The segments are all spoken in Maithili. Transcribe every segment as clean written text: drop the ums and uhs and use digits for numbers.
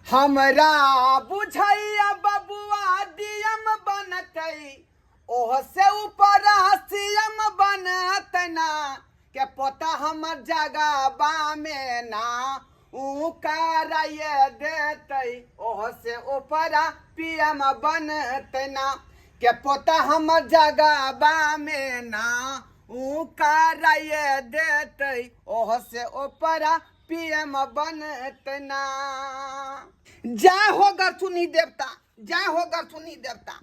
हमरा बुझैया बबुआ डीएम बनतै, ओह से ऊपर सीएम बनतै ना, के पोता हमर जगबा में ना ऊ कराइए देतै, ओह से ऊपर पीएम बनतै ना, के पोता हमर जगबा में ना ऊ कराइए देतै, ओह से ऊपर पीएम बनतै ना। जय हो गरचुनी देवता, जय हो गरचुनी देवता।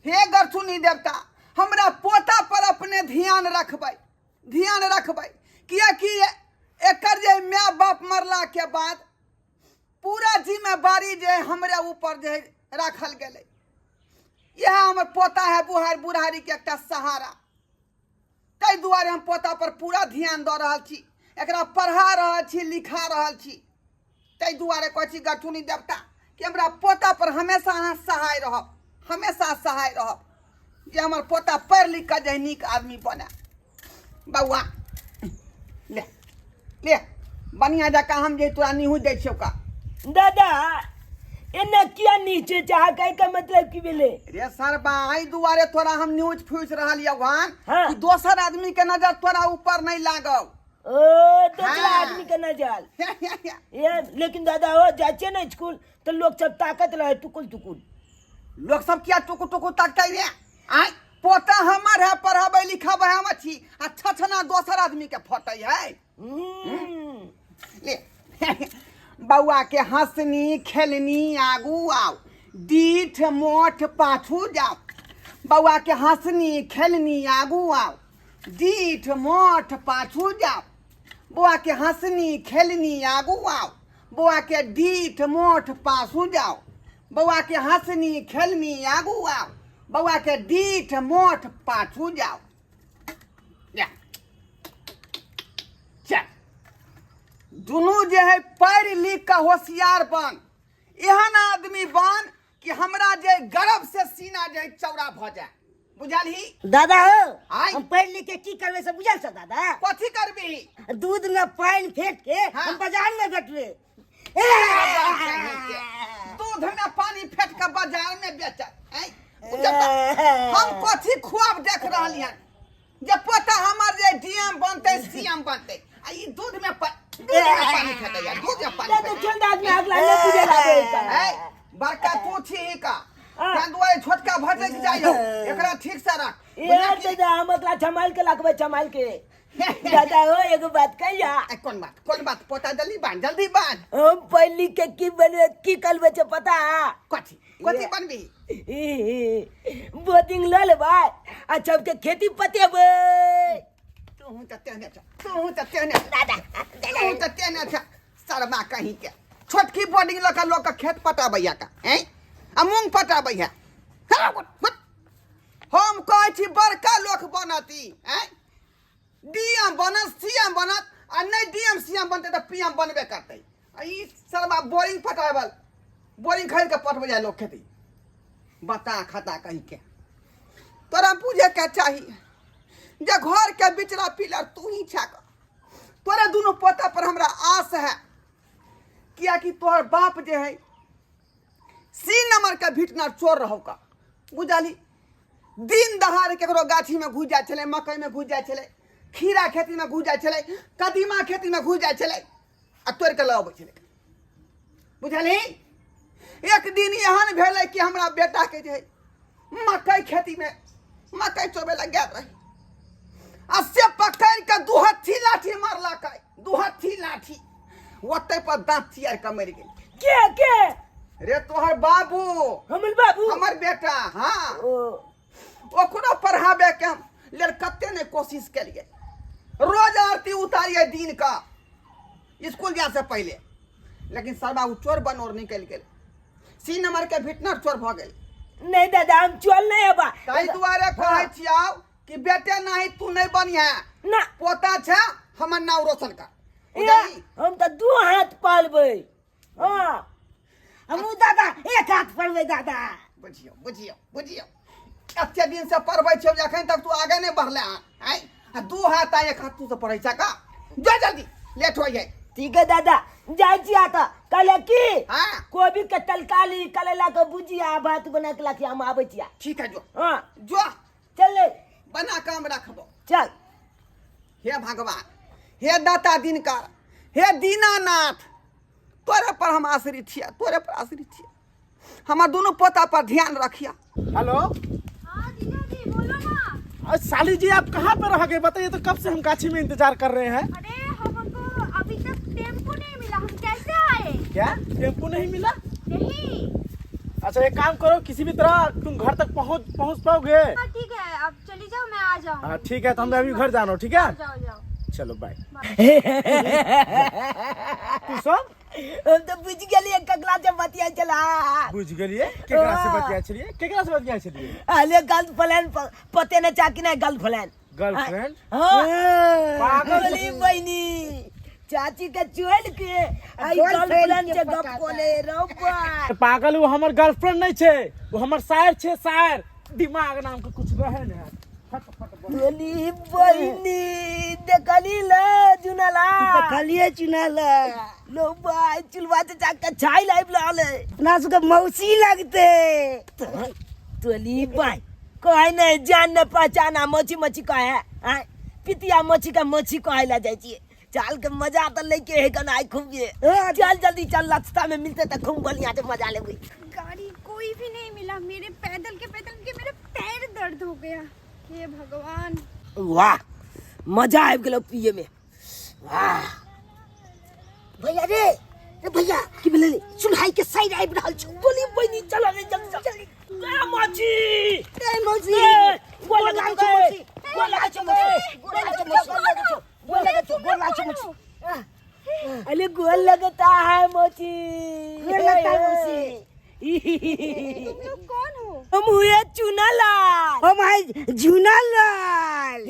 हे गरचुनी देवता, हमरा पोता पर अपने ध्यान रखबै, ध्यान रखबै, कियाकि एकर जे माय बाप मरला के बाद पूरा जिम्मेवारी जे हमरे ऊपर जे राखल गेलै। इएह हमर पोता है बुढ़ारी, बुढ़ारी के एकटा सहारा। ताहि दुआरे हम पोता पर पूरा ध्यान दऽ रहल छी, एकरा पढ़ा रहल छी, लिखा रहल छी। ताहि दुआरे कहै छी गठुनी देवता कि हमरा पोता पर हमेशा अहाँ सहाय रहब, हमेशा सहाय रहब, जे हमर पोता पढ़ि लिख कऽ जे नीक आदमी बने। बौआ ले ले बढ़िआँ जकाँ हम जे तोरा निहुँ दै छियौ का। दादा एना किया नीचे चाह कहे का मतलब की भेले? रे सरबा, एहि दुआरे तोरा हम न्यूज फूसि रहल यौ हन हाँ। कि दोसर आदमी के नजर तोरा ऊपर नहीं लागौ। ओ दोसरा हाँ। आदमी के नजर ये। लेकिन दादा हो जाय छियै ने स्कूल तऽ लोग सब ताकत रहे टुकुल टुकुल। लोग सब किया टुकु टुकु ताकतै रे? आय पोता हमर है, पढ़ाबै लिखाबै हम छी, आ छछना दोसर आदमी के फटै है। ले बौआ के हंसनी खेलनी आगू आओ, डीठ मोठ पाछू जाओ। बौआ के हंसनी खेलनी आगू आओ, डीठ मोठ पाछू जाओ। बौआ के हंसनी खेलनी आगू आओ, बौआ के डीठ मोठ पाछू जाओ। बौआ के हंसनी खेलनी आगू आओ, बौआ के डीठ मोठ पाछू जाओ। जा चल दुनू जे है पढ़ लिख के होशियार बन, एहन आदमी बन कि हमरा जे गर्व से सीना जे चौड़ा भ जाए, बुझलही? दादा हो, आय। हम पढ़ लिख के की करबे से बुझल छ दादा? कथी करबी? दूध में पानी फेंट के हाँ। हम बाजार में बेचबे। दूध में पानी फेंट के बाजार में बेच। हम कथी खुआब देख रहल हन जे पोता हमर जे डीएम बनते सीएम बनते, आ ई दूध में दूध में पानी फेंटे या दूध में पानी दादा फेंटे। चल दाद में अगला नहीं बुझे लाबे ए बड़का तू छी का, हाँ। तें दुआरे छोटका भटक जाइ हो, एकरा ठीक से रख। ए दादा हम अगला छमाल के लगबे, छमाल के। दादा हो एगो बात कहिया। ए, कौन बात, कौन बात पोता? जल्दी बांध, जल्दी बांध। हम पढ़ लिख के की बनबे की करबे छे पता? कथी कथी बनबी? बोर्डिंग ल लेबै आ सबके खेती पतेबै। तू त तेहने छ, तू त तेहने छ दादा, तू त तेहने छ शर्मा कहीं के। छोटकी बोर्डिंग लऽ के लोक के खेत पटाबैया का हैं, आ मूंग पटाबैया। हम कहै छी बड़का लोक बनती हैं, डीएम बनत सीएम बनत, आ नहीं डीएम सीएम बनतै तऽ पीएम बनबे करतै। आ ई सरबा बोरिंग पटाबल, बोरिंग खरीद के पटबै जाय लोक खेती। बता खता कहीं के तोरा बुझे के चाही जे घर के बिचला पिलर तू ही छक। तोरे दुनू पोता पर हमरा आस है, कियाकि तोहर बाप जे है सी नंबर के भिटना चोर रहौ का, बुझलही? दिन दहाड़ केकरो गाछी में घुस जाइ छलै, मकई में घुस जाइ छलै, खीरा खेती में घुस जाइ छलै, कदीमा खेती में घुस जाइ छलै आ तोड़ि के लऽ अबै छलै, बुझलही? एक दिन एहन भेलै कि हमरा बेटा के जे मकई खेती में मकई चोबै लए गेल रही, आ से पकड़ि के दुहत्थी लाठी मारलकै, दुहत्थी लाठी, ओतै पर दाँत चियार के मरि गेल। के के रे? तोहर बाबू। हमर बाबू? हमर बेटा, हाँ। ओ ओकरो पढ़ाबे के हम लेल कते ने कोशिश केलिए, रोज आरती उतारिए दिन का स्कूल जाए से पहले, लेकिन सरबा ओ चोर बनोर निकलि गेल, सी नंबर के भिटनर चोर भऽ गेल। नहीं दादा हम चोर नहीं हबा। ताहि दुआरे कहै छियौ कि बेटे नहीं तू नहीं बनिहे ना, पोता छै हमर नाम रोशन कर। ए, हम तऽ दू हाथ पालबै। हाँ हमहूँ दादा एक हाथ पढ़बै दादा। बुझियौ बुझियौ बुझियौ, एते दिन से पढ़बै छियौ, एखन तक तू आगे नहीं बढ़ले हन। आँय, आ दू हाथ आ एक हाथ तू से पढ़ै छ का? जा जल्दी, लेट हो जाए। ठीक है दादा, जाइ छी। आता कहले की हाँ। कोबी के तलकाली करेला के भुजिया भात बना के लाखिया हम आबै छिया। ठीक है, जो। हाँ। जो। चल ले। बना काम रखबो। चल। हे भगवान, हे दाता दिनकर, हे दीनानाथ, तोरे पर हम आश्रित छिया, तोरे पर आश्रित छिया, हमर दुनू पोता पर ध्यान रखिया। हेलो। हाँ जीजा जी बोलो ना। साली जी आप कहाँ पे रह गए बताइए तो, कब से हम गाछी में इंतजार कर रहे हैं। अरे हमको अभी तक टेम्पू नहीं मिला, हम कैसे आए? क्या टेम्पू नहीं मिला? नहीं। अच्छा एक काम करो, किसी भी तरह तुम घर तक पहुँच पहुँच पाओगे? हाँ ठीक है, अब चली जाओ, मैं आ जाऊँ। हाँ ठीक है, तो हम अभी घर जाना, ठीक है? जाओ जाओ। चलो बाय। तू सब हम तो बुझ गेलिए ककरा से बतिया चला। बुझ गेलिए केकरा से बतिया छलिए? केकरा से बतिया छलिए? अरे गर्लफ्रेंड पते न चाकी ना गर्लफ्रेंड। गर्लफ्रेंड? हाँ। पागल। बोली बहनी चाची के चोल के आई गर्लफ्रेंड गर्लफ्रेंड के से गप कोले रब्बा। पागल, वो हमर गर्लफ्रेंड नहीं छे, वो हमर शायर छे, शायर। दिमाग नाम के कुछ रहे ने। फट फट बोल। बोली बहनी देखली ल जुनाला। देखलिए चुनाला। लो भाई चुलवा से जाके छाई लाइव लाले। अपना सबके मौसी लगते। तोली भाई कहे नहीं जान न पहचाना मछी मछी कहे आय पितिया मछी का मछी कहे ला जाय छियै। चाल के मजा तो लेके है कन आई खूब ये। चल जल्दी चल, रास्ता में मिलते तो खूब बढ़िया से मजा लेबे। गाड़ी कोई भी नहीं मिला, मेरे पैदल के पैदल के मेरे पैर दर्द हो गया। हे भगवान। वाह मजा आबि गेलो पिए में। वाह भैया रे, रे भैया की भेलै रे? सुनहाई के साइड आबि रहल छौ। बोली बहिनी चल रे जल्दी चल। ए मछी। ए मौसी। ए, गोर गोर लगै लागै छौ छौ मौसी। गोर लगै छौ मौसी। गोर लागै छौ मौसी। गोर लागै छौ, गोर लागै छौ मौसी। अरे गोर लगता है मोची। गोर लगता है मौसी। तुम लोग कौन हो? हम हुए चुनालाल। हम है झूनालाल।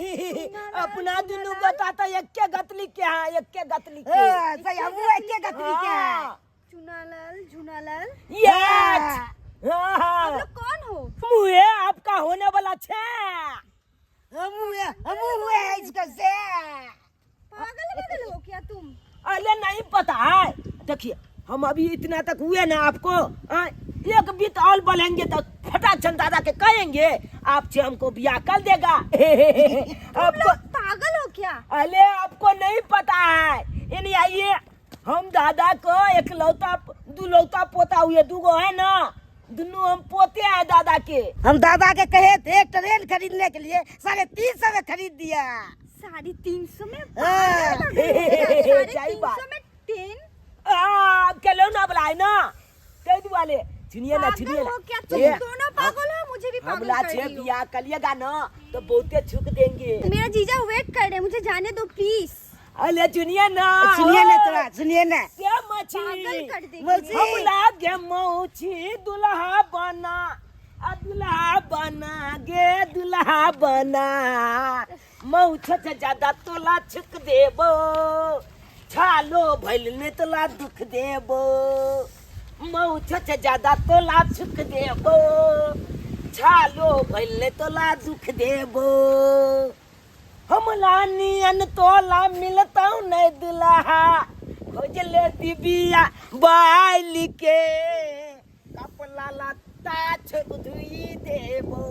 अपना दुनू गोटा तो एक्के गतली के हैं, एक्के गतली के। हाँ, सही, हमहूँ एक्के गतली के हैं। हाँ। चुनालाल झुनालाल। यस। हाँ। तुम लोग कौन हो? मुहे आपका होने वाला छे। हमहूँ हुए हैं इसका से। पागल पागल हो क्या तुम? अरे नहीं पता है, देखिए हम अभी इतना तक हुए ना आपको, हाँ, एक बीत और बढ़ेंगे तो फटाक दादा के कहेंगे आप से हमको ब्याह कर देगा। आपको पागल हो क्या? अरे आपको नहीं पता है, इन्हें आइए, हम दादा को एकलौता दुलौता पोता हुए, दूगो है ना, दोनों हम पोते हैं दादा के। हम दादा के कहे थे ट्रेन खरीदने के लिए, 350 में खरीद दिया। 350 में? हाँ। 350 में ट्रेन? खेलौना वाला है ना, कह दुआले सुनिए ना, सुनिए पागल ना। हो क्या तुम? ये, दोनों पागल हो, मुझे भी पागल हमला कर छे रही हो। बियाह करिएगा ना तो बहुते छुक देंगे। मेरा जीजा वेट कर रहे हैं, मुझे जाने दो प्लीज। अरे सुनिए ना, सुनिए ना तोरा, सुनिए ना। से मछी पागल कर देगी। मौसी। हमला गे मौछी दुल्हा बना, आ दुल्हा बना गे दुल्हा बना, मौछ से ज्यादा तोला छुक देबो, छालो भइल ने तोला दुख देबो, मौछ से ज्यादा तोला छुक देबो, छालो भइल ने तोला दुख देबो, हमला नियन तोला मिलतौ नहीं दुल्हा, खोज ले दिबिया बाइल के, कपड़ा लत्ता छुक धुई देबो,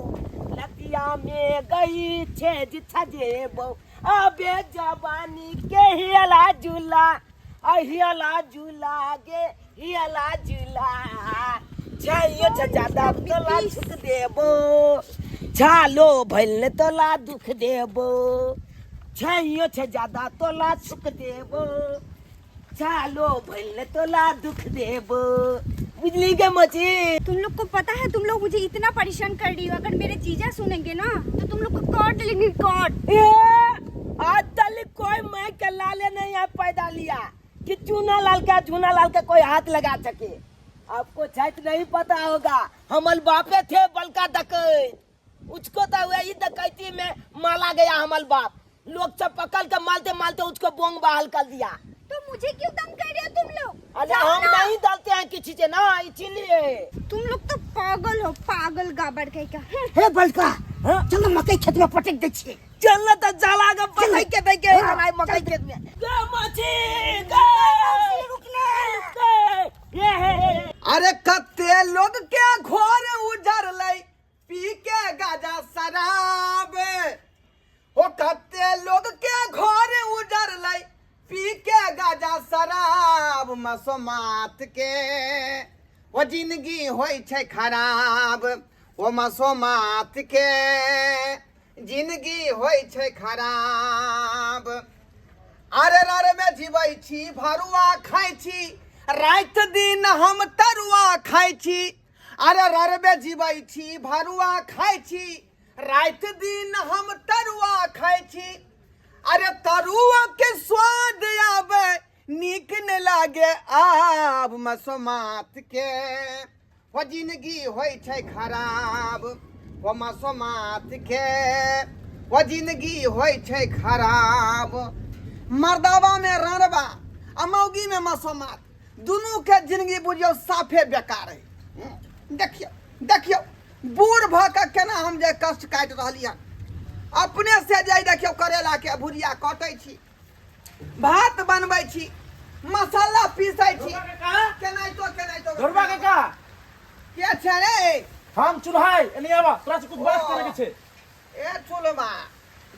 लतिया में गई छेज छजेबो, अबे जवानी के हियला झूला, हियला झूला गे हियला झूला, छैयो छ ज्यादा तोला छुक देबो, छालो भइल ने तोला दुख देबो, छैयो छ ज्यादा तोला छुक देबो, छालो भइल ने तोला दुख देबो। बुझली के मची? तुम लोग को पता है तुम लोग मुझे इतना परेशान कर रही हो, अगर मेरे जीजा सुनेंगे ना तो तुम लोग को काट लेंगे, काट। ए, आज तक कोई मैं के लाले नहीं है पैदा लिया कि चूना लाल का झूना लाल का कोई हाथ लगा सके। आपको शायद नहीं पता होगा, हमल बापे थे बलका डकैत, उसको तो वही डकैती में माला गया हमल बाप, लोग सब पकड़ के मारते मारते उसको बोंग बहाल कर दिया। तो मुझे क्यों तंग कर रहे हो तुम लोग? अरे हम नहीं डालते हैं किसी से ना, इसीलिए। तुम लोग तो पागल हो, पागल गाबड़ कहीं का। हे बलका, हाँ? चलो मकई खेत में पटक दै छियै। चल ना तो जला के पटक के दे के हाँ, हमारे मकई खेत में। गे मछी, गे। रुक ले। गे। ये है। अरे अरे कते लोग के घर उजरलै पी के गाजा शराब ओ कते लोग के घर उजरलै पी के गाजा शराब मसोमात के ओ जिंदगी होइ छै खराब ओ मसोमात के जिंदगी होइ छै खराब अरे रर में जीबै छी भरुआ खाइ छी राति दिन हम तरुआ खाइ छी अरे रर में जीबै छी भरुआ खाइ छी राति दिन हम तरुआ खाइ छी अरे तरुआ के स्वाद आवे नीक न लागे आब मसोमात के ओ जिंदगी होइ छै खराब ओ मसोमात के ओ जिंदगी होइ छै खराब मर्दाबा में रनबा आ मौगी में मसोमात दुनू के जिंदगी बुझियौ साफे बेकार है देखियौ देखियौ बूढ़ भऽ कऽ केना हम जे कष्ट काटि रहली हन अपने से जे देखियौ करेला के भुजिया कटै छी भात बनबै छी मसाला पीसै छी केनाहितो केनाहितो धुरबा काका के छै रे हम चुल्हाई एने आवा तोरा से कुछ बात करे के छै ए चुलबा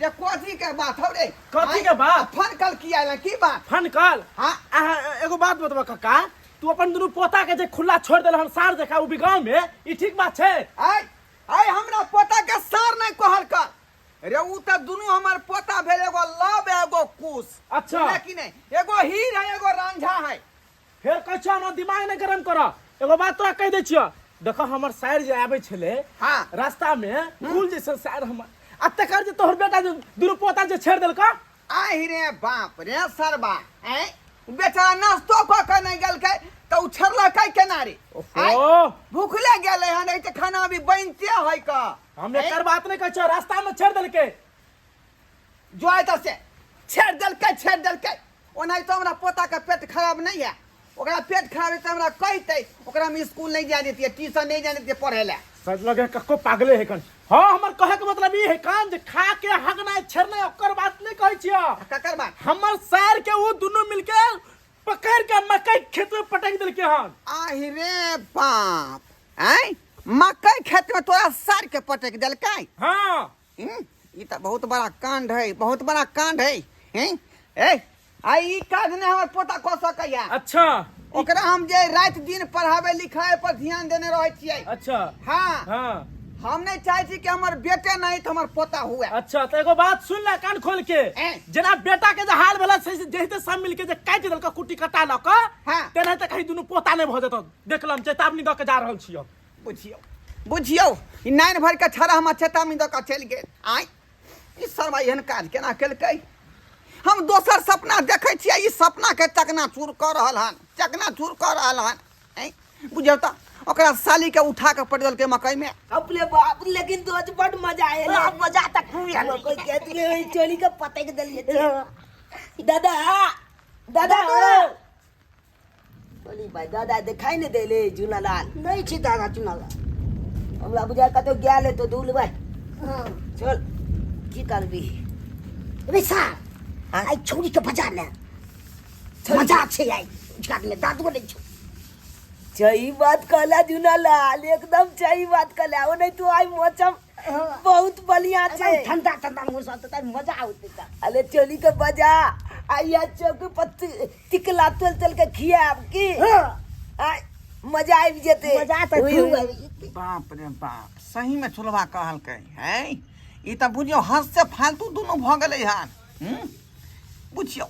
रे कथी के बात हौ रे कथी के बात? फन कल की आयल की बात फन कल हाँ। अहाँ एगो बात बतबा काका तू अपन दुनू पोता के जे खुला छोड़ देलहन सार जका उ भी गांव में ई ठीक बात छै आय आय हमरा पोता के सार नहीं कहल कर रे उ त दुनू हमर पोता भेल एगो लव एगो कुश अच्छा। बुझले कि नहीं एगो हीर है एगो रांझा है फेर कहै छियौ हमरा दिमाग नहि गरम कर एगो बात तोरा कहि दै छियौ देखो हमर सायर जे आबै छलै हाँ। रास्ता में फूल जैसन सायर हमर आ तकर जे तोहर बेटा जे दुनू पोता जे छेड़ देलका आहि रे बाप रे सरबा ऐं बेचारा नाश्तो कऽ के नहि गेलकै तऽ ओ छेड़लकै केना रे आँय? ओहो भूखले गेलै हन एते खाना अभी बनिते है का हम एकर बात नहि कहै छियौ रास्ता में छेड़ देलकै जो आय तऽ से छेड़ देलकै छेड़ देलकै ओनाहितो हमरा पोताके पेट खराब नहि है ओकरा पेट खराब है तऽ हमरा कहितै ओकरा हम स्कूल नहि जाय दैतियै ट्यूशन नहि जाय दैतियै पढ़ै लए सच लगे कक्को पागले है कन हाँ हमर कहे के मतलब ई है कान जे खा के हगनाय छेड़नाय ओकर बात नहीं कहै छियो ककर बात हमर सर के वो दुनू मिलके पकड़ के मकई खेत में पटक देलके हन आहि रे बाप आँय मकई खेत में तोरा सर के पटक देलकै हाँ ई तऽ बहुत बड़ा कांड है बहुत बड़ा कांड है हैं ए आ ई काज नहि हमर पोता कऽ सकैया अच्छा ओकरा हम जे राति दिन पढ़ाबै लिखाबै पर ध्यान देने रहै छियै अच्छा हाँ हाँ हम नहीं चाहे छी कि हमर बेटे नहीं तो हमर पोता हुए अच्छा तो एगो बात सुन ले कान खोल के ए। जेना बेटा के जे हाल भेला से जहिते सब मिल के जे काटि देलक कुट्टी कटा लऽ कऽ हाँ। तेनाहिते कहीं दुनू पोता नहि भऽ जेतौ देखलम चेतावनी दऽ के जा रहल छियौ बुझियौ बुझियौ ई नाइन भर के छड़ा हमर चेतावनी दऽ कऽ चलि गेल आँय ई सरवा एहन काज केना केलकै हम दोसर सपना देखै छियै ई सपनाके चकनाचूर कऽ रहल हन चकनाचूर कऽ रहल हन आँय बुझियौ तऽ ओकरा सालीके उठा कऽ पटि देलकै मकइमे अपने बाप लेकिन तो आज बड़ मजा आयल हाँ, मजा तऽ खूब आयल। कोई कहती है चोरी के पटक देलिए दादा दादा बोली भाई दादा दिखाई नहीं देले जूनालाल नहीं छी दादा चुनाला हमरा बुझाय कतौ गेल है तो दूल भाई हाँ। चल की करबी रे सार आई छौड़ी के बजा ले मजा छै आई उचका में दादो नहीं छौ सही बात कहला जूनालाल एकदम सही बात कहला ओ नहीं तो आई मौसम बहुत बढ़िया छै ठंडा ठंडा मौसम तऽ मजा औतै तऽ अरे चोली के बजा आइया चौक पर टिकला तोल तोल के खियाब की हाँ। आय मजा आबि जेतै मजा तऽ उई, खूब उई। आबि जेतै। बाप रे बाप सही में चुलवा कहलकै हैं ई तऽ बुझियौ हंस से फालतू दुनू भऽ गेलै हन बुझियौ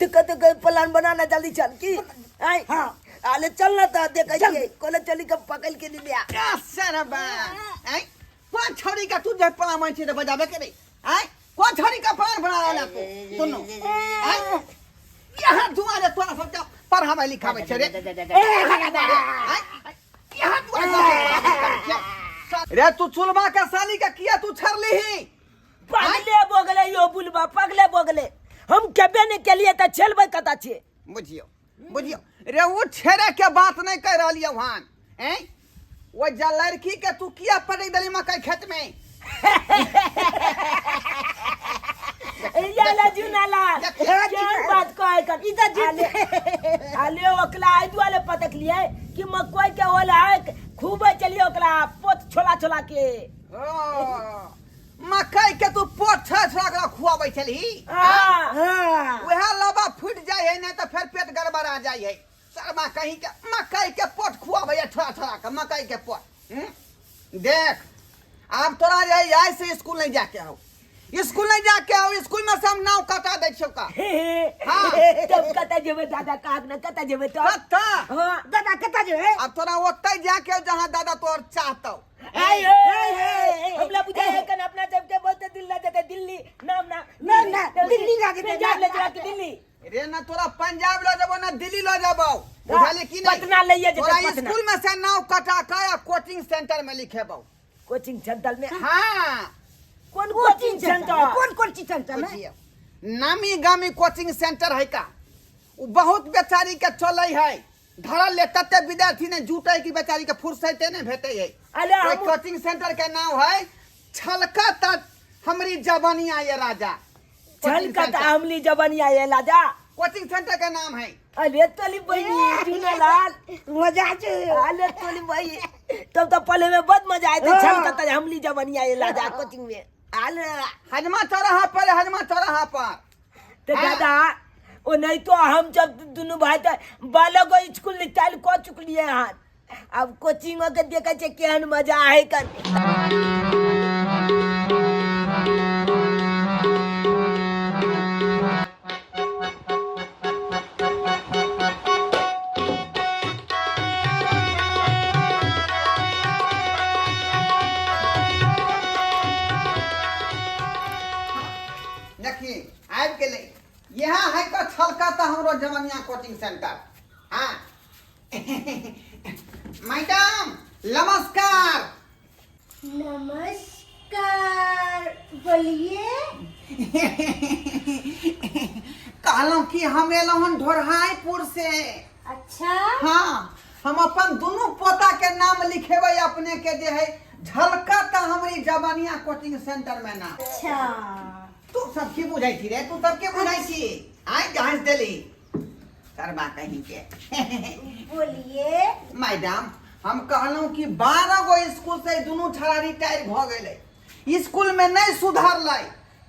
तू कतौ के प्लान बना ना जल्दी चल की आय हाँ। अरे चल ना तो देखै छियै कोने चली के पकड़ के लिया आ सरबा आँय कोन छौड़ी के तू जे प्लान बनै छै तऽ बजाबे के रे आँय कोन छौड़ी के प्लान बना रहल तू सुनू आँय यहाँ दुआरे तोरा सबके पढ़ाबै लिखाबै छै रे आँय यहाँ दुआरे तोरा सबके पढ़ाबै लिखाबै छै। रे तू चुलबा के साली के किया तू छड़लीही पगले बगले यो बुलबा पगले बगले हम केबे नहीं केलिए तऽ छेलबै कतऽ छियै बुझियौ बुझियौ रे ओ छेड़े के बात नहीं कह रहलियौ हन हैं वो जा लड़की के तू किया पटक देली मकई खेत में याला जुनाला केहन बात कहै कर ई तऽ जीत आले ओकला एहि दुआरे पटक लियै कि मकई के होल है खूब चलिए ओकरा पोत छोला छोला के। ओ, मकई के तू पोत छोड़ा छोड़ा के खुआबै छलही? हाँ। हाँ। वएह लबा फूटि जाइ है, नहीं तऽ फेर पेट गड़बड़ा जाइ है। शर्मा कहीं के मकई के पोत खुआबै है छोड़ा छोड़ा के मकई के पोत। हम्म? देख आब तोरा जे है, आइ से स्कूल नहीं जाके हो, स्कूल नहीं जाके हो, स्कूल में से हम नाव कटा दै छियौ का। हाँ। तब कतऽ जेबै दादा? कहक ने कतऽ जेबै तब? कतऽ? हाँ। दादा कतऽ जेबै? आब तोरा ओतै जाके हो जहाँ दादा तोर चाहतौ। आय हे, हमरा बुझाय है कन अपना जब के बहुत दिल ना जेतै दिल्ली नाम ना। ना, ना, दिल्ली ना जेतै, पंजाब ना। ले जेबा कि दिल्ली? रे ना तोरा पंजाब ल जेबो ना दिल्ली ल जेबो, बुझलियै कि नहीं? पटना लइए जेतै, तोरा पटना। स्कूल में से नाव कटा के आ कोचिंग सेंटर में लिखेबो। कोचिंग सेंटर में? हाँ। कोन कोचिंग सेंटर? कोन कोचिंग सेंटर में? बुझियौ, नामी गामी कोचिंग सेंटर है का, उ बहुत बेचारी के चलै है धरल ले, तते विद्यार्थी ने जुटे कि बेचारी के फुर्सते नहीं भेटे है। अरे ओहि हम कोचिंग सेंटर के नाम है छलकत हमरी जवानिया ये राजा। छलकत हमली जवानिया ये राजा कोचिंग सेंटर के नाम है। अरे तोली बहिनी चुनालाल मजा छै। अरे तोली बहिनी तब तो पहले में बहुत मजा आए थे। हाँ। छलकत हमली जवानिया ये राजा कोचिंग में आले हजमा चौराहा पर, हजमा चौराहा पर। तो हाँ। दादा ओ नहीं तो हम जब दुनू भाई तो बालक स्कूल निकाल कऽ चुकलिए हन, अब कोचिंग के देखे छै केहन मजा आहे कन। देखी आबि गेलै, यहाँ है का छलका तऽ हमरो जवनिया कोचिंग सेंटर। हाँ मैडम नमस्कार। नमस्कार, बोलिए। कहलहुँ कि हम एलहुँ हन ढोरहाईपुर से। अच्छा। हाँ, हम अपन दुनू पोता के नाम लिखेबै अपने के जे है झलका तऽ हमरी जवानिया कोचिंग सेंटर में ना। अच्छा। तू सब की बुझै छी रे? तू सब की बुझै छी? आइ हंस देली करबा कहीं के। बोलिए मैडम, हम कहलहुँ कि 12 गो स्कूल से दुनू छड़ा रिटायर भऽ गेलै, स्कूल में नहीं सुधरलै,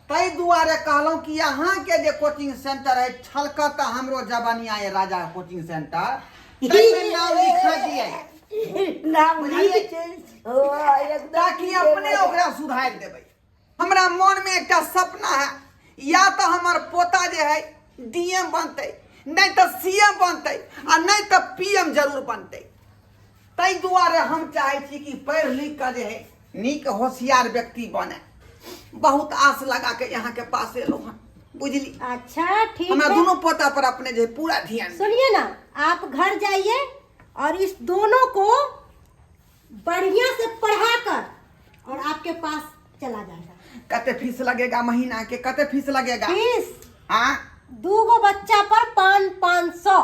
ताहि दुआरे कहलहुँ कि यहाँ के जे कोचिंग सेंटर है छलकत हमरो जवानिया ये राजा कोचिंग सेंटर, ताहिमे नाम लिखा दिए। नाम बुझलियै? ओ एकदम। ताकि अपने ओकरा सुधारि देबै। हमरा मन में एकटा सपना है, या तो हमर पोता जे है डीएम बनतै, नहीं तो सीएम बनतै, आ नहीं तो पीएम जरूर बनतै। ताहि दुआरे हम चाहै छी कि पढ़ि लिख कऽ जे है नीक होशियार व्यक्ति बने। बहुत आस लगा के यहाँ के पास एलहुँ हन, बुझली? अच्छा ठीक हमरा है। दुनू पोता पर अपने जे है पूरा ध्यान। सुनिए ना, आप घर जाइए और इस दोनों को बढ़िया से पढ़ा कर और आपके पास चला जाएगा। कते फीस लगेगा महीना के? कते फीस लगेगा? फीस? हाँ। दू गो बच्चा पर 500-500।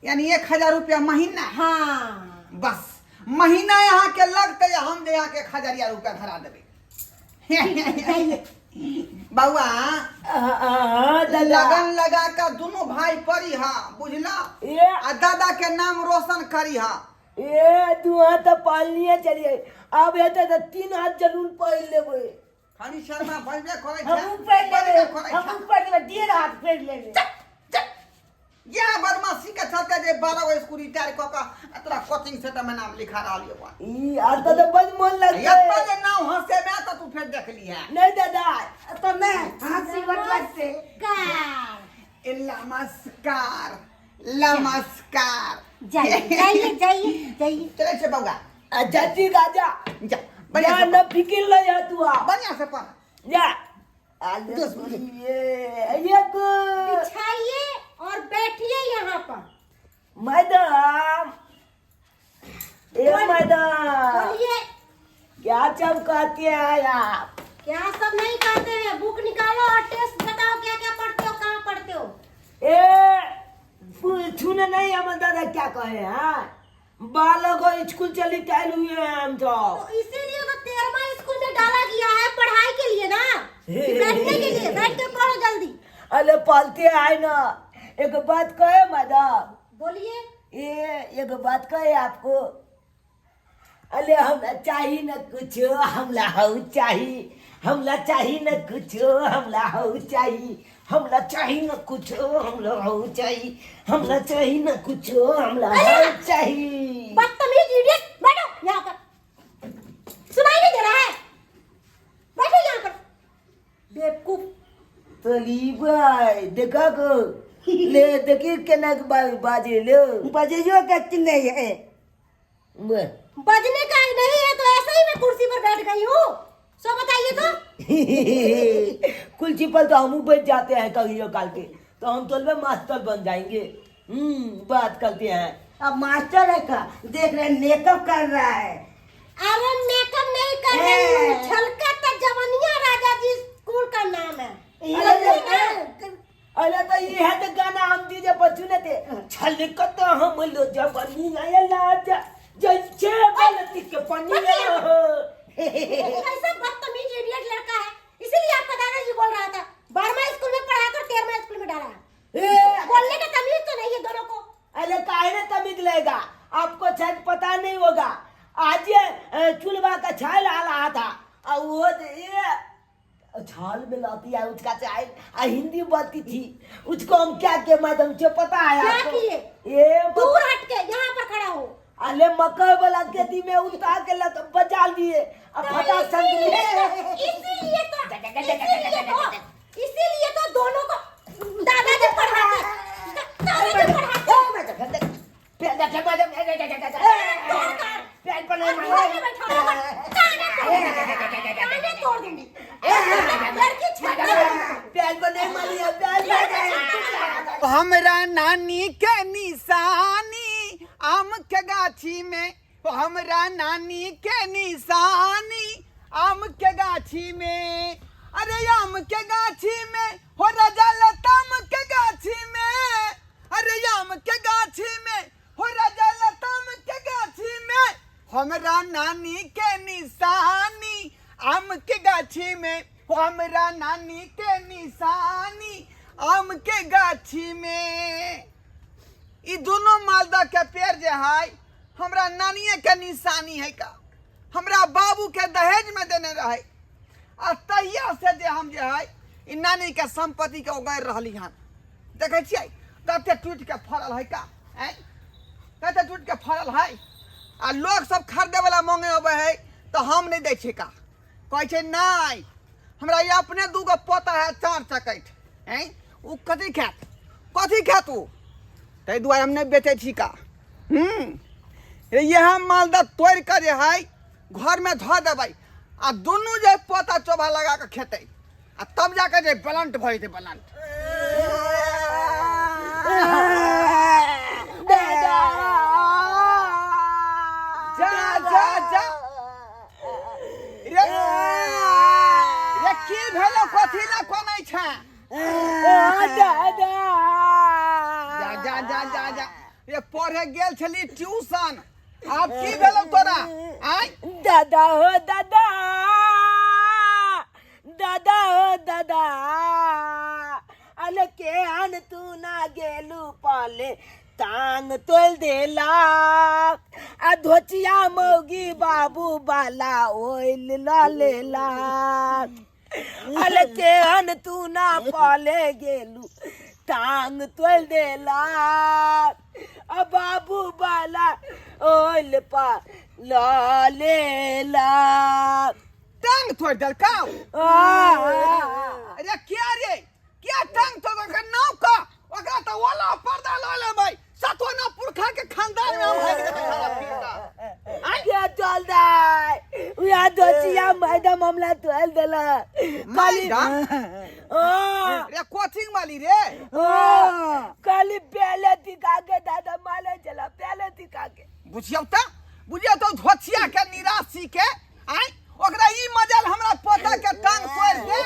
यानी 1000 रुपया महीना? हाँ। बस महीना यहाँ के लगते, हम जे यहाँ के 1000 रुपया धरा देबै। जाइए। बउआ। हाँ दादा। लगन लगा के दुनू भाई पढ़ी हा, बुझला? ए। आ दादा के नाम रोशन करी हा। ए दू हाथ तऽ पालनिए चलिए, आब हेतै तऽ 3 हाथ जरूर पढ़ि लेबै। खाली शर्मा बजबे करै छै। हमहूँ पढ़ि बजबे लेबै। करै छै। हमहूँ पढ़ि लेबै, 1.5 हाथ पढ़ि लेबै। यह बदमाशी के चलते जे 12 गो स्कूल रिटायर कऽ के आ तोरा कोचिंग सेंटर में नाम लिखा रहल यौ। ई आर तऽ बड़ मोन लगतै। एतऽ जे नाम हंसेबे तऽ तू फेर देख लिहे। नहीं दादा। तऽ नहि हंसी बड़ लगतै। नमस्कार। ए, नमस्कार नमस्कार। जाइए जाइए जाइए जाइए। चलै छै बौआ। अच्छा ठीक आ जा। जा बढ़िया जा से न फिकिर ले जा तू आ। बढ़िया से पढ़। जा ये ये बिछाइए और बैठिए यहाँ पर। मैडम, ए मैडम। बोलिए। क्या सब कहते हैं आप? क्या सब नहीं कहते हैं, बुक निकालो और टेस्ट बताओ क्या क्या पढ़ते हो, कहाँ पढ़ते हो? ए छूने नहीं हम दादा क्या कहे हैं, बालक स्कूल चली टाइल हुए हैं हम तो। तो इसीलिए तो 13वां स्कूल में डाला गया है पढ़ाई के लिए ना, कि बैठने के लिए। बैठ के पढ़ो जल्दी। अरे पढ़ते आए ना, एक बात कहे मैडम। बोलिए। ए एगो बात कहे आपको, अरे हमरा चाही न कुछो, हमरा हऊ चाही। हमरा चाही न कुछो, हमरा हऊ चाही। हमरा चाही न कुछो, हमरा हऊ चाही। हमरा चाही न कुछो, हमरा हऊ चाही। बदतमीज इडियट, बैठो यहाँ पर। सुनाई नहीं दे रहा है? बैठो यहाँ पर, बेवकूफ। तली भाई देखा को ले, देखी केना के बाजे ले। बजैयो के नहीं है। बजने का नहीं है तो ऐसे ही मैं कुर्सी पर बैठ गई हूँ। सो बताइए तो। कुर्सी पर तो हम बैठ जाते हैं कभी काल के, तो हम तो मास्टर बन जाएंगे। बात करते हैं। अब मास्टर है का देख रहे हैं, मेकअप कर रहा है। अरे मेकअप नहीं कर रही हूँ, छलका तो जवनिया राजा जी स्कूल का नाम है। अरे तो ये है तो गाना हम डीजे पर सुने थे, छलक तो हम लो जवनिया राजा जैसे गलती के पानी। कैसा बदतमीज इडियट लड़का है, इसीलिए आपका दादाजी बोल रहा था 12वां स्कूल में पढ़ाकर 13वां स्कूल में डाला है। बोलने का तमीज तो नहीं है दोनों को। अरे काहे ना तमीज लेगा, आपको शायद पता नहीं होगा, आज ये चुलवा का छाल आ रहा था और वो ये छाल में लाती है उसका चाय आ हिंदी बोलती थी, उसको हम क्या किए मैडम से पता है क्या आपको? किए? ये दूर हट के यहाँ पर खड़ा हो। अरे मकई वाला खेती में उतार के लत बजा लिए अब तो फटाक संग इसीलिए तो इसीलिए तो इसीलिए तो दोनों को दादाजी पढ़ाते, दादाजी पढ़ाते। ताने तोड़ दूंगी लड़की छाती। हमरा नानी के निशानी आम के गाछी में, हमरा नानी के निशानी आम के गाछी में, अरे आम के गाछी में हो राजा लताम के गाछी में, अरे आम के गाछी में हो राजा लताम के गाछी में, हमरा नानी के निशानी आम के गाछी में, हमरा नानी के निशानी आम के गाछी में। ई दोनों मालदा के पेड़ जे है हमरा नानिये के निशानी है का, हमरा बाबू के दहेज में देने रहे, आ तहिया से जे हम जे है ई नानी के संपत्ति के उगारि रहली हन। देखै छियै कते टूटि के फड़ल है का, आँय कते टूटि के फड़ल है। आ लोग सब खरीदे वाला मांगे अबै है तऽ हम नहि दै छियै का, कहै छै नहि हमरा ई अपने दूगो पोता है चार चकैठ, आँय ओ कथी खायत, कथी खायत ओ, ताहि दुआरे हम नहि बेचै छी का। इएह मालदह तोड़ि कऽ जे है घरमे धऽ देबै आ दुनू जे पोता चोभा लगा कऽ खेतै आ तब जाके जे ब्लंट भऽ जेतै, ब्लंट। जा जा जा रे रे की भेलो, कथी ला कोनै छै? दादा जा जा जा जा जा रे, पढ़े गेल छली ट्यूशन, आब की भेलो तोरा? आय दादा हो दादा, दादा हो दादा, अले के आन तू ना गेलू पाले टांग तोल देला, आ धोचिया मौगी बाबू बाला ओइल ला लेला, अले के आन तू ना पाले गेलू टांग तोल देला, आ बाबू बाला ओइल पा ला लेला। टांग तोड़ देलकौ? अरे क्या रे, क्या टांग तोड़ ओकर नाव का, ओकरा तऽ ओला पर्दा लऽ लेबै, सातो ना पुरखा के खानदान में हम भागि देबै साला फिर का। क्या चल दाय उया दोचिया मैडम हमला तोल देला खाली। मैडम? रे कोचिंग वाली रे? खाली पहले दिखा के दादा माले चला, पहले दिखा के। बुझियौ तऽ, बुझियौ तऽ धोचिया के निराशी के, आँय ओकरा ई मजाल हमरा पोता के टांग तोड़ि दे,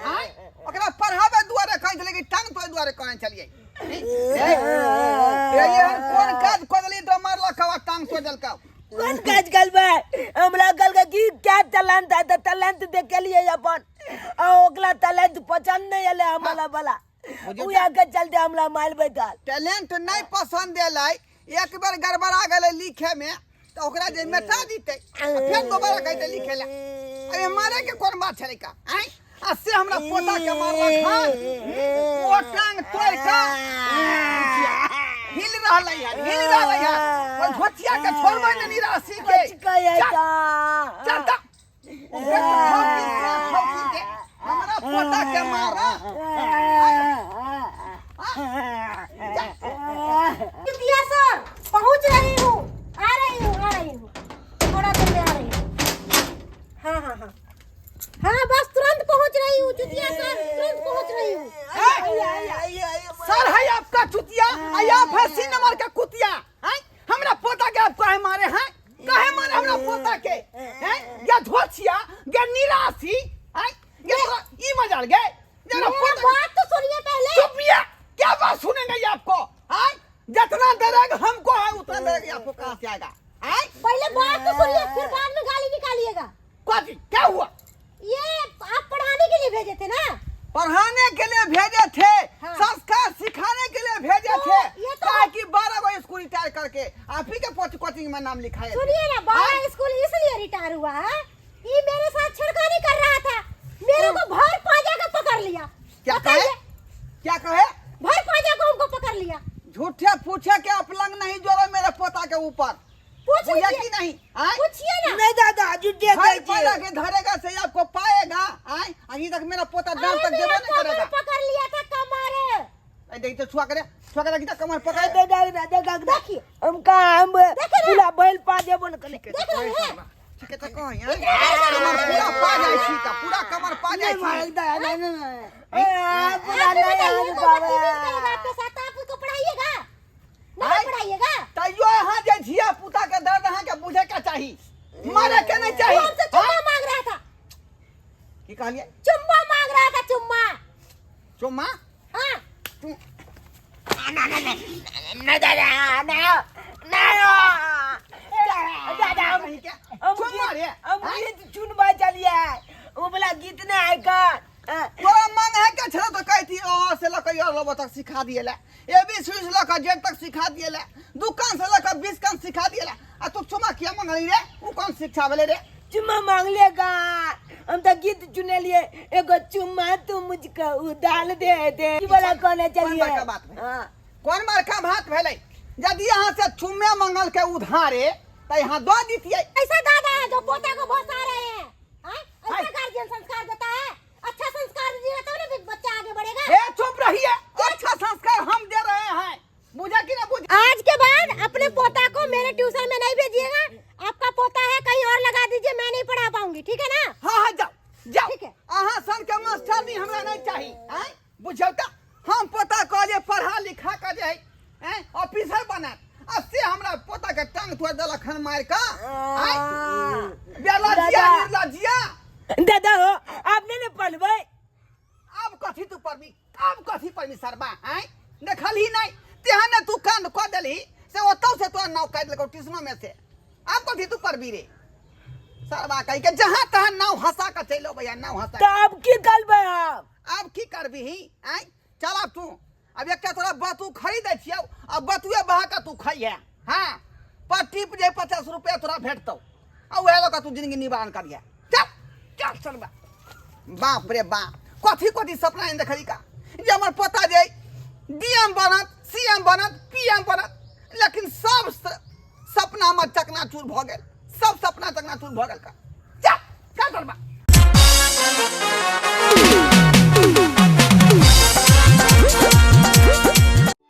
आँय ओकरा पढ़ाबै दुआरे कहै छलियै कि टांग तोड़ि दुआरे कहै छलियै? रे एहन कोन काज कऽ देलियै तऽ मारलक आ टांग तोड़ि देलकौ? कोन काज करबै? हमरा कहलकै कि क्या टैलेंट है, तऽ टैलेंट देखेलियै अपन, आ ओकरा टैलेंट पसंद नहि एलै हमरा वाला, उएह के चलते हमरा मारि बैठल। टैलेंट नहि पसंद एलै एक बेर गड़बड़ा गेलै लिखे में तऽ ओकरा जे मेटा दितै आ फेर दोबारा कहतै लिखे लए। अरे मारे के कोन बात छलै का आँय? आ से हमरा पोता के मारलक हन। ओ टांग तोड़ि कऽ हिल रहलै हन, हिल रहलै हन। ओहि घोचिया के छोड़बै ने निराशी के। चल, चल तऽ। ओकरा तऽ ठोकी के, ठोकी के। हमरा पोता के मारा। दिया सर, पहुंच रही हूँ, आ रही हूँ, आ रही हूँ, थोड़ा देर में आ रही हूँ। हाँ हाँ हाँ हाँ, बस तुरंत पहुंच रही हूँ चुतिया सर, तुरंत पहुंच रही हूँ। सर है आपका चुतिया, आ आप है सी नंबर का कुतिया हैं? हमरा पोता के आप काहे मारे हैं? काहे मारे हमरा पोता के हैं? या धोछिया या निराशी हैं? या तोरा ई मजाल गए जरा मेरा पोता बात तो सुनिए पहले। चुपिया, क्या बात सुनेंगे ये आपको हैं? जितना डरेगा हमको है उतना डरेगा आपको, कहाँ से आएगा हैं? पहले बात तो सुनिए, फिर बाद में गाली निकालिएगा। कथी क्या हुआ? ये आप पढ़ाने के लिए भेजे थे ना? पढ़ाने के लिए भेजे थे। हाँ। संस्कार सिखाने के लिए भेजे तो थे। ये तो- काहे कि 12 गो स्कूल रिटायर करके आप ही के कोचिंग में नाम लिखाए थे। सुनिए ना, 12 हाँ? स्कूल इसलिए रिटायर हुआ है, ये मेरे साथ छेड़खानी कर रहा था, मेरे को भर पाजा का पकड़ लिया। क्या बताइए। कहे? क्या कहे? भर पाजा को हमको पकड़ लिया। झूठे पूछे के अपलंग नहीं जोड़ो मेरे पोता के ऊपर। पूछ बुझा लीजिए। कि नहीं? आय? पूछिए ना। नहीं दादा, झूठे भाई कहै छियै। पैदा के धरेगा से आपको पाएगा। आय? अभी तक मेरा पोता दाम अरे तक मेरा देबो नहीं कमर करेगा। पकड़ लिया था, कमर। ए, देख तो छुआ करे, छुआ करे कितना कमर पकड़। देख ना, देख ना। देखिए। हम का हम देखे ना। पूरा बैल पा देबो न कने। देख रहे हैं? ठीक है तो कहो यार, कमर पूरा पा जाए छी का, पूरा कमर पा जाए नहीं छी। मारल दादा, नहीं, नहीं, नहीं। ए, पूरा आप नहीं बताइए, आने तो पावे। बदतमीज करेगा आपके साथ, आप उसको पढ़ाइएगा नहीं? आय? पढ़ाइएगा? तैयो यहाँ जे धिया पुता के दर्द अहाँ के बुझे के चाही, मारे के नहीं चाही। वो हमसे चुम्मा मांग रहा था। की कहलिए? चुम्मा मांग रहा था, चुम्मा। चुम्मा? हाँ। तू ना दादा, ना ना दादा, हम कहीं के? हम चुम्मा गीत रे? हम आय? गीत चुनबा चलिए, वो वाला गीत ना है का। हाँ। तोरा मांग है के छला तो कहती अ से लक य लब तक सिखा दिए ला, ए बी सी से लक जेड तक सिखा दिए ला, दुकान से लक 20 कान सिखा दिए ला, आ तू चुम्मा किया मांगली रे? उ कौन शिक्षा भेले रे? चुम्मा मांग लेगा, हम तो गीत चुने लिए, एगो चुम्मा तू मुझको उदाल दे दे। ई वाला कौन है कौन चलिए? बड़का बात भेलै? हाँ। कौन बड़का बात भेलै? यदि यहाँ से चुम्मे मंगल के उधारे तो यहाँ दो दितियै। ऐसा दादा है जो पोता को भोसा रहे हैं। हाँ? ऐसा हाय। गार्जियन संस्कार देता है? अच्छा संस्कार दीजिएगा तब ना बच्चा आगे बढ़ेगा। ए चुप रहिए, अच्छा संस्कार हम दे रहे हैं, बुझा कि ना बुझा? आज के बाद अपने पोता को मेरे ट्यूशन में नहीं भेजिएगा। आपका पोता है कहीं और लगा दीजिए, मैं नहीं पढ़ा पाऊंगी, ठीक है ना? हाँ हाँ जाओ जाओ। ठीक है। अहाँ सन के मास्टर नहीं हमरा नहीं चाहिए। आँय बुझौ त हम पोता कहलिए पढ़ा लिखा के जे है आँय ऑफिसर बनत, आ से हमरा पोता के टांग तोड़ देलक हन मारि कऽ। आँय बेलजिया दादा। निर्लजिया। दादा हो, आपने ने पढ़बै? आब कथी तू पढ़बी, आब कथी पढ़बी सरबा? आँय देखलही नहीं तेहन ने तू कांड कऽ देलही से ओतौ से तोरा नाव काटि देलकौ ट्यूशनो में से। आब कथी तू पढ़बी रे सरबा? कहि के जहाँ तहाँ नाव हंसा कऽ चलि अबैया, नाव हंसा। तो अब की करबै हम? आब की करबिही? आँय चल आब तू, अब एकटा तोरा बतू खरीदै छियौ आ बतुए बहा कऽ तू खइहे। हाँ पर टिप जे 50 रुपया तोरा भेटतौ आ उएह लऽ कऽ तू जिंदगी निवारण करिहे। चल चल सरबा। बाप रे बाप, कथी कथी सपना एहन देखली का जे हमर पोता जे डी एम बनत, सी एम बनत, पी एम बनत, लेकिन सब सपना हमर चकनाचूर भऽ गेल, सब सपना चकनाचूर भऽ गेल का। चल चल सरबा।